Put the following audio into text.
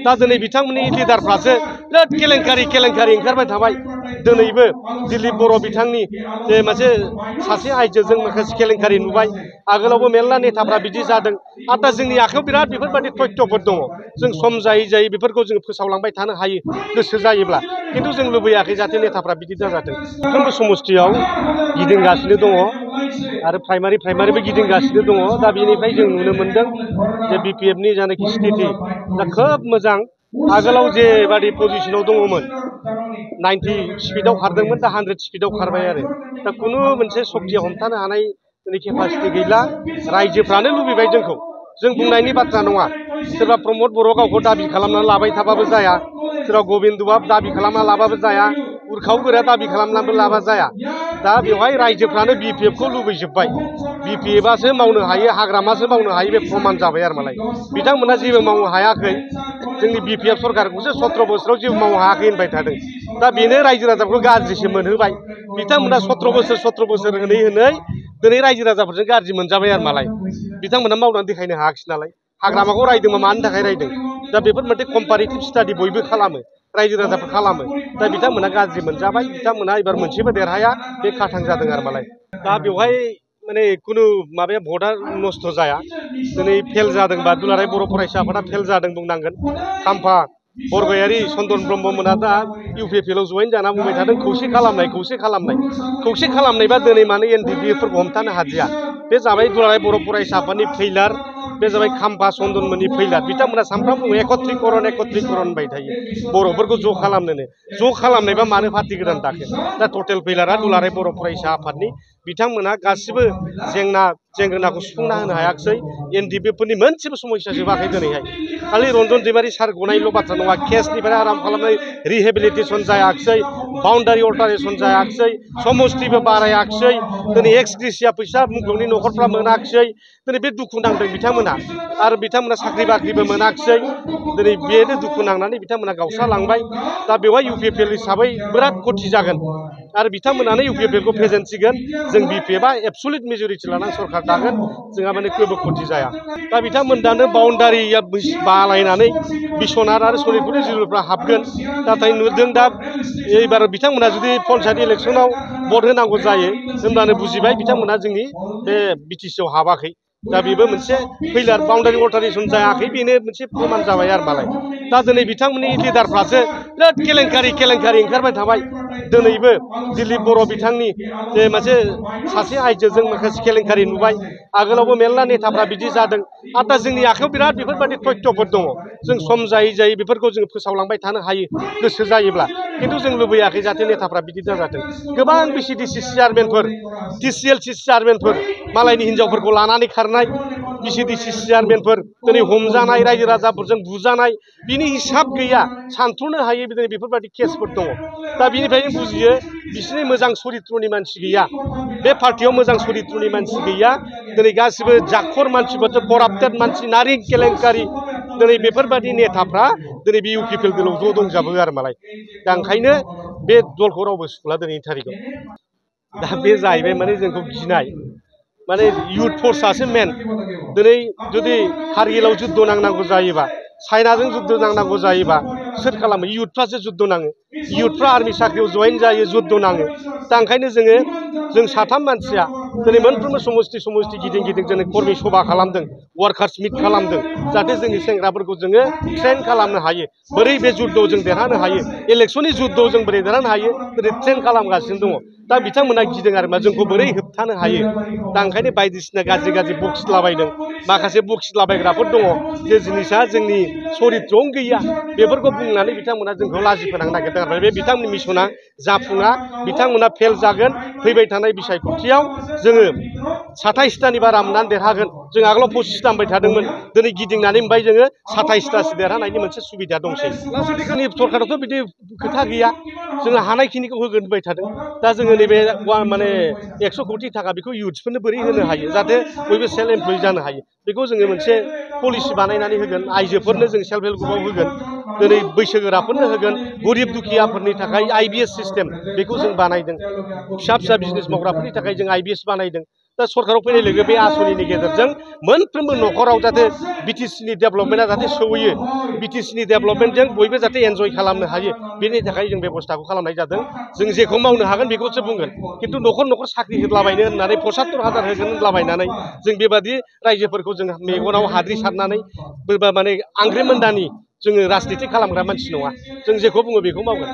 दा दिनै बिथांमोननि लिडारफ्रासो बिराद केलेंकारि ओंखारबाय थाबाय दिनैबो दिलीप बर' बिथांनि जे मोनसे सासे आइजोजों माखासे केलेंकारि नुबाय आगोलावबो मेरला नेताफ्रा बिदि जादों आरो दा जोंनि आखायाव बिराद बेफोरबायदि तथ्यफोर दङ जों सम जायै बेफोरखौ जों फोसावलांबाय थानो हायो गोसो जायोब्ला खिन्थु जों लुबैयाखै जाहाथे नेताफ्रा बिदि दाजाथों मोनफ्रोमबो समस्थियाव गिदिंगासिनो दङ आरो प्राइमारिबो गिदिंगासिनो दङ दा बेनिफ्राय जों नुनो मोनदों जे बिपिएफनि जानाखि स्थिति दा खोब मोजां आगोलाव जेबादि पजिशनाव दङमोन 90 स्पिडाव खारदोंमोन दा 100 स्पिडाव खारबाय आरो दा खुनु मोनसे सक्तिया हमथानो हानाय केपासिटि गैला रायजोफ्रानो लुबैबाय जोंखौ जों बुंनायनि बाथ्रा नङा सोरबा प्रमद बर' गावखौ दाबि खालामनानै लाबाय थाबाबो जाया सोरबा गबिन्दआ दाबि खालामना लाबाबो जाया उरखाव गोरा दाबि खालामनानैबो लाबा जाया दा बेवहाय रायजोफ्रानो बिपिएफखौ लुबैजोब्बाय बिपिएफआसो मावनो हायो हाग्रामासो मावनो हायो बे प्रमान जाबाय आरो मालाय बिथांमोना जेबो मावनो हायाखै जोंनि बिपिएफ सरकारखौसो 17 बोसोराव जेबो मावनो हायाखै होनबाय थादों दा बेनो रायजो राजाफोरखौ गाज्रिसो मोनहोबाय बिथांमोना 17 बोसोर होनै दिनै रायजो राजाफोरजों गाज्रि मोनजाबाय आरो मालाय बिथांमोना मावनानै देखायनो हायाखिसै नालाय हाग्रामाखौ रायदोंबा मानि थाखाय रायदों दा बेफोर मोनसे कम्पारेटिभ स्टाडि बयबो खालामो रायजो राजाफोर खालामो दा बिथांमोना गाज्रि मोनजाबाय बिथांमोना एबार मोनसेबो देरहाया बे खाथां जादों आरो मालाय दा बेवहाय माने खुनु माबाया भटआ नस्थ' जाया दिनै फेल जादोंबा दुलाराय बर' फरायसा आफादा फेल जादों बुंनांगोन खाम्फा बरगयारि चन्दन ब्रह्ममोना दा इउपिपिएलआव जयेन जाना बुंबाय थादों खौसे खालामनायबा दिनै मानो एनडिपिएफोरखौ हमथानो हादिया बे जाबाय दुलाराय बर' फरायसा आफादनि फेइलार बे जाबाय खाम्फा चन्दनमोननि फेइलार बिथांमोना सानफ्रामबो एकत्रिकरन होनबाय थायो बर'फोरखौ ज' खालामनायबा मानो पार्टि गोदान दाखो दा टटेल फेइलारा दुलाराय बर' फरायसा आफादनि बिथांमोना गासिबो जेंनाखौ सुफुंना होनो हायाखिसै एनडिपिएफफोरनि मोनसेबो समस्या जोबाखै दिनैहाय खालि रन्जन दैमारि सार गनायल' बाथ्रा नङा केसनिफ्राय आराम खालामनाय रिहेबिलिटेसन जायाखिसै बाउन्डारि अल्टारेसन जायाखिसै समस्तिबो बारायाखिसै दिनै एक्स ग्रेसिया फैसा मुंख्लंनि न'खरफ्रा मोनाखिसै दिनै बे दुखु नांदों बिथांमोना आरो बिथांमोना साख्रि बाख्रिबो मोनाखिसै दिनै बेनो दुखु नांनानै बिथांमोना गावस्रालांबाय दा बेवहाय इउपिपिएल हिसाबै बिराद खथि जागोन आरो बिथांमोनानो इउपिपिएलखौ फेजेनसिगोन जों बिपिएफआ एबसुलिट मेजरिटि लानानै सरकार दागोन जोंहा माने जेबो खथि जाया दा बिथांमोनानो बाउन्डारिया बालायनानै बिस्वनाथ आरो सनितपुरनि जिल्लाफ्रा हाबगोन नाथाय नुदों दा एबार बिथांमोना जुदि पन्सायत इलेक्सनाव भट होनांगौ जायो होनब्लानो बुजिबाय बिथांमोना जोंनि बे बिटिसिआव हाबाखै दा बेबो मोनसे फेइलार बाउन्डारि अल्टारेसन जायाखै बेनो मोनसे प्रमान जाबाय आरो मालाय दा दिनै बिथांमोननि लिडारफ्रासो बिराद केलेंकारि ओंखारबाय थाबाय दिनैबो दिलीप बर' बिथांनि जे मोनसे सासे आइजोजों माखासे केलेंकारि नुबाय आगोलावबो मेरला नेताफ्रा बिदि जादों आरो दा जोंनि आखायाव बिराद बेफोरबायदि तथ्यफोर दङ जों सम जायै बेफोरखौ जों फोसावलांबाय थानो हायो गोसो जायोब्ला खिन्थु जों लुबैयाखै जाहाथे नेताफ्रा बिदि दाजाथों गोबां बिसिडिसि चेयारमेनफोर टिसिएलसि चेयारमेनफोर मालायनि हिनजावफोरखौ लानानै खारनाय बिसिडिसि चेयारमेनफोर दिनै हमजानाय रायजो राजाफोरजों बुजानाय बिनि हिसाब गैया सानथ्र'नो हायै दिनै बेफोरबायदि केसफोर दङ दा बिनिफ्रायनो बुजियो बिसोरनि मोजां चरित्रनि मानसि गैया बे पार्टियाव मोजां चरित्रनि मानसि गैया दिनै गासिबो जाखर मानसिफोर कराप्टेड मानसि नारि केलेंकारि दिनै बेफोरबायदि नेताफ्रा दिनै बे इउपिपिएल दलाव ज' दंजाबो आरो मालाय दा ओंखायनो बे दलखौ रावबो सुखुला दिनैनि थारिखआव दा बे जाहैबाय माने जोंखौ गिनाय माने इयुथ फर्सआसो मेन दिनै जुदि कारगिलाव जुद्ध नांनांगौ जायोबा चाइनाजों जुद्ध नांनांगौ जायोबा सोर खालामो इयुथफ्रासो जुद्ध नाङो इयुथफ्रा आर्मि साख्रियाव जयेन जायो जुद्ध नाङो दा ओंखायनो जों साथाम मानसिया दिनै मोनफ्रोमबो समस्ति गिदिं जोङो कर्मि सभा खालामदों वार्कार्स मिट खालामदों जाहाथे जोंनि सेंग्राफोरखौ जोङो ट्रेन खालामनो हायो बोरै बे जुद्धआव जों देरहानो हायो इलेक्सननि जुद्धआव जों बोरै देरहानो हायो दिनै ट्रेन खालामगासिनो दङ दा बिथांमोना गिदों आरो मा जोंखौ बोरै होबथानो हायो दा ओंखायनो बायदिसिना गाज्रि बखिलाबायदों माखासे बखिलाबायग्राफोर दङ जे जिनिसा जोंनि चरित्रआवनो गैया बेफोरखौ बुंनानै बिथांमोना जोंखौ लाजि फोनांनो नागिरदों आरो बे बिथांमोननि मिसना जाफुङा बिथांमोना फेल जागोन फैबाय थानाय बिसायख'थियाव जोङो 27थानि बारा मोननानै देरहागोन जों आगोलाव 25ता मोनबाय थादोंमोन दिनै गिदिंनानै मोनबाय जोङो 27तासो देरहानायनि मोनसे सुबिदा दंसै जोंनि सरकारावथ' बिदि खोथा गैया जोङो हानायखिनिखौ होगोन होनबाय थादों दा जोङो नैबे माने 100 कौटि थाखा बेखौ इयुथ्सफोरनो बोरै होनो हायो जाहाथे बयबो सेल्फ एमप्लय जानो हायो बेखौ जोङो मोनसे पलिसि बानायनानै होगोन आइजोफोरनो जों सेल्फ हेल्प ग्रुपआव होगोन दिनै बैसोगोराफोरनो होगोन गरिब दुखियाफोरनि थाखाय आइबिएस सिस्टेम बेखौ जों बानायदों फिसा बिजनेस मावग्राफोरनि थाखाय जों आइबिएस बानायदों दा सरकाराव फैनाय लोगो बे आसनिनि गेजेरजों मोनफ्रोमबो न'खराव जाहाथे बिटिसिनि डेभेलपमेन्टआ जाहाथे सौहैयो बिटिसिनि डेभेलपमेन्टजों बयबो जाहाथे एन्जय खालामनो हायो बेनि थाखाय जों बेबस्थाखौ खालामनाय जादों जों जेखौ मावनो हागोन बेखौसो बुंगोन खिन्थु न'खर न'खर साख्रि होदलाबायनो होननानै 75,000 होगोन होनलाबायनानै जों बेबादि रायजोफोरखौ जों मेगनाव हाद्रि सारनानै बोरैबा माने आंग्रिमोन्दानि जोङो राजनिति खालामग्रा मानसि नङा जों जेखौ बुङो बेखौ मावगोन